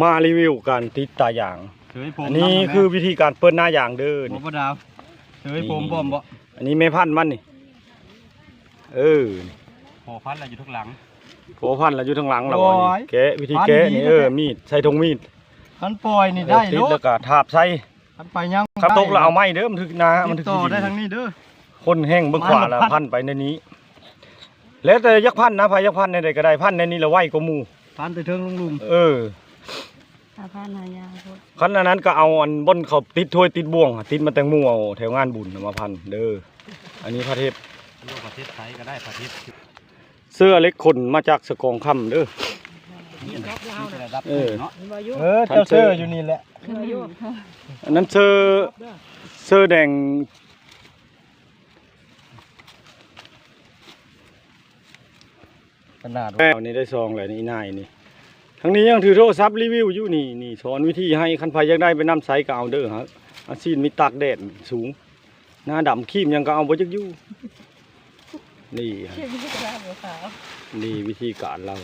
ມາຣີວິວການຕິດຕາຢາງ. ເອີຍ ຜົມ ອັນນີ້ຄືວິທີການເປີດໜ້າຢາງເດີ. ບໍ່ ນີ້ ບໍ່ດາວ ເອີຍ ຜົມ ຜົມບໍ່. ອັນນີ້ແມ່ພັນມັນນີ້. ເອີ ພໍ່ພັນລະຢູ່ທາງຫຼັງ ພໍ່ພັນລະຢູ່ທາງຫຼັງລະ. ໂອ້ຍ ແກະ ວິທີແກະນີ້ ພັນດີ ເອີ ແທ້ໆ ມີດ ໃສ່ຖົງມີດ. ຄັນປ່ອຍນີ້ ເອີ ໄດ້ ຕິດໂລດ ແລ້ວກໍທາບໃສ່. ຄັນໄປຍັງ ຄັນຕົກແລ້ວເອົາໃໝ່ເດີ ມັນຖືກນາ ມັນຖືກ ຕິດຕໍ່ໄດ້ທາງນີ້ເດີ. ຄົນແຮ່ງເບິ່ງຂວາລະພັນໄປໃນນີ້ ແລ້ວແຕ່ຢາກພັນນະ ໃຜຢາກພັນໃນໃດກໍໄດ້ ພັນໃນນີ້ລະໄວກວ່າໝູ່ ພັນແຕ່ເທິງລົງລຸ່ມ. ເອີ ຫາພັນຫາຍາກໂພດ. ຄັນອັນນັ້ນກໍເອົາອັນບ່ອນເຂົາຕິດຖ້ວຍຕິດບ່ວງ ຕິດມາແຕ່ງໝູ່ ເອົາແຖວງານບຸນນຳມາພັນເດີ. ອັນນີ້ພັດເຮັດ ພັດເຮັດໃສກໍໄດ້ ພັດເຮັດ. ເສື້ອເຫຼັກຂົນມາຈາກສະກອງຄຳເດີ. ເອີ ເອີ ເຈົ້າເສື້ອຢູ່ນີ້ແຫຼະ. ອັນນັ້ນເສື້ອ ເສື້ອແດງ ຂະໜາດແລ້ວນີ້ໄດ້ຊອງແລ້ວນີ້ ນາຍນີ້. ທາງນີ້ຍັງຖືໂທລະສັບຣີວິວຢູ່ນີ້ ນີ້ສອນວິທີໃຫ້ ຄັນໃຜຢາກໄດ້ໄປນຳໃຊ້ກໍເອົາເດີ. ເຮົາ ອາຊີບນີ້ຕາກແດດສູງ ໜ້າດຳ ຄຣີມຫຍັງກໍເອົາບໍ່ຈັກຢູ່. ນີ້ ຄຣີມນີ້ກໍໄດ້ບໍ່ຂາວ. ນີ້ວິທີການລາວ